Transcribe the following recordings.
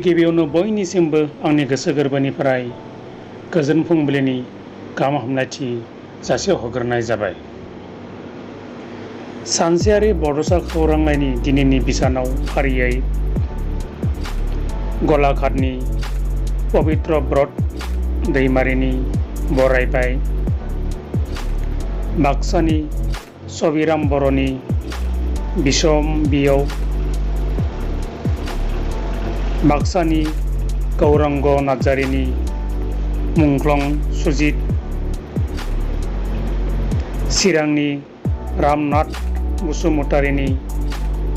गिबियावनो बयनिसिमबो आंनि गोसो गोरबोनिफ्राय गोजोन फुंबिलिनि गाहाम हामलायथि जासिहरग्रोनाय जाबाय। सानसेयारि बड'सा खौरांलाइनि दिनैनि बिसानाव फारियै गलाघाटनि पबित्र ब्रत दैमारिनि बरायबाय, बाक्सानि सबिराम बर'नि बिसम्बियाव, बाक्सानि गौरांग नार्जारिनि मुंख्लं सुजित, चिरांनि रामनाथ बसुमतारिनि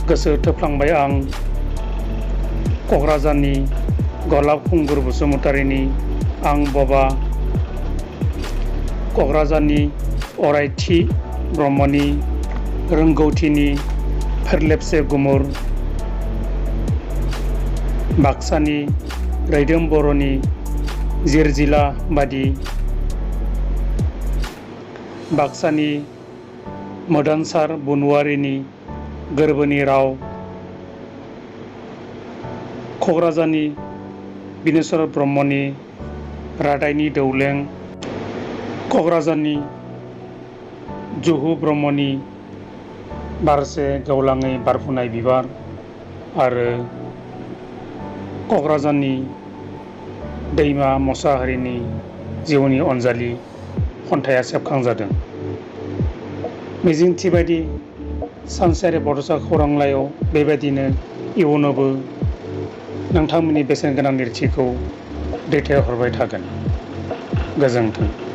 गोसो थोफ्लांबाय आं, क'क्राझारनि गलाब खुंगुर बसुमतारिनि आं बबा, क'क्राझारनि अरायथि ब्रह्मनि रोंगौथिनि फेरलेबसे गुमुर, बाक्सानि रैदोम बर'नि जिरजिला बादि, बाक्सानि मोदानसार बनुवारिनि गोरबोनि राव, क'क्राझारनि बिनेश्वर ब्रह्मनि रादायनि दौलें, क'क्राझारनि जुहु ब्रह्मनि बारसे गेवलाङै बारफुनाय बिबार आरो क'क्राझारनि दैमा मसाहारिनि जिउनि अनजालि खन्थाइया सेबखांजादों। मिजिंथिबायदि सानसेयारि बड'सा खौरांलाइयाव बेबायदिनो इयुनावबो नोंथांमोननि बेसेनगोनां लिरथिखौ दैथायहरबाय थागोन। गोजोन्थों।